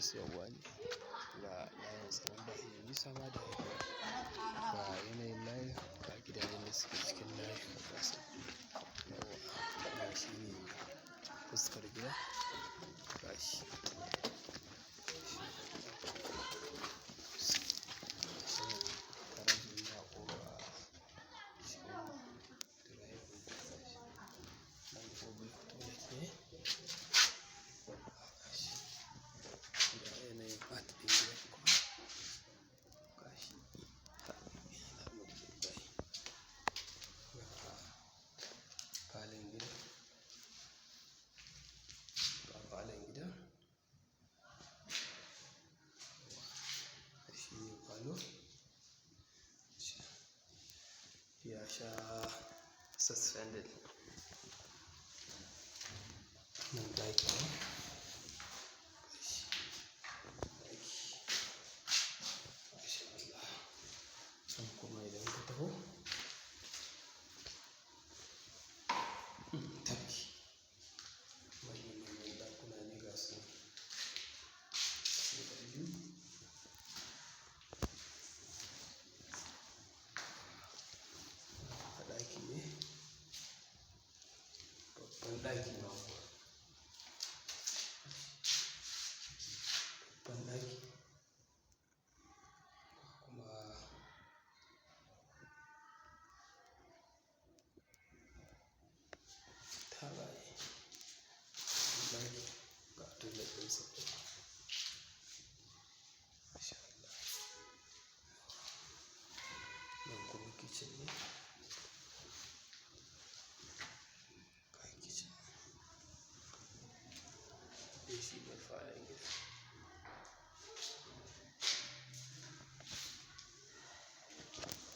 siyarwa ne. Ga layin sa nan ba shi da nisa ma da highway. Ga yanayin layin, ga gidajen da suke cikin layin gasu nan. Yauwa wannan shine fuskar gida. Gashi. Garage ne a cikin driveway gashi. Nan public toilet ne. Gashi. Ga yanayin part ɗin gidan kuma. Gashi. Alhamdulillah. Ga falon gida. Ga falon gida. Shi ne falo. Ya sha suspended. Nan ɗaki ne. Gashi. Ɗaki. Masha Allah. Can kuma idan ka taho. Tafki. Manyan manyan ɗakuna ne gasu nan. Guda biyu. Ɗaki ne. Babban ɗaki ma kuwa. Babban ɗaki. Kuma taga ne. Ɗaki ga toilet ɗinsa kuma. Masha Allah. Nan kuma kitchen ne. Ga kitchen. Dai shi ne falon gida.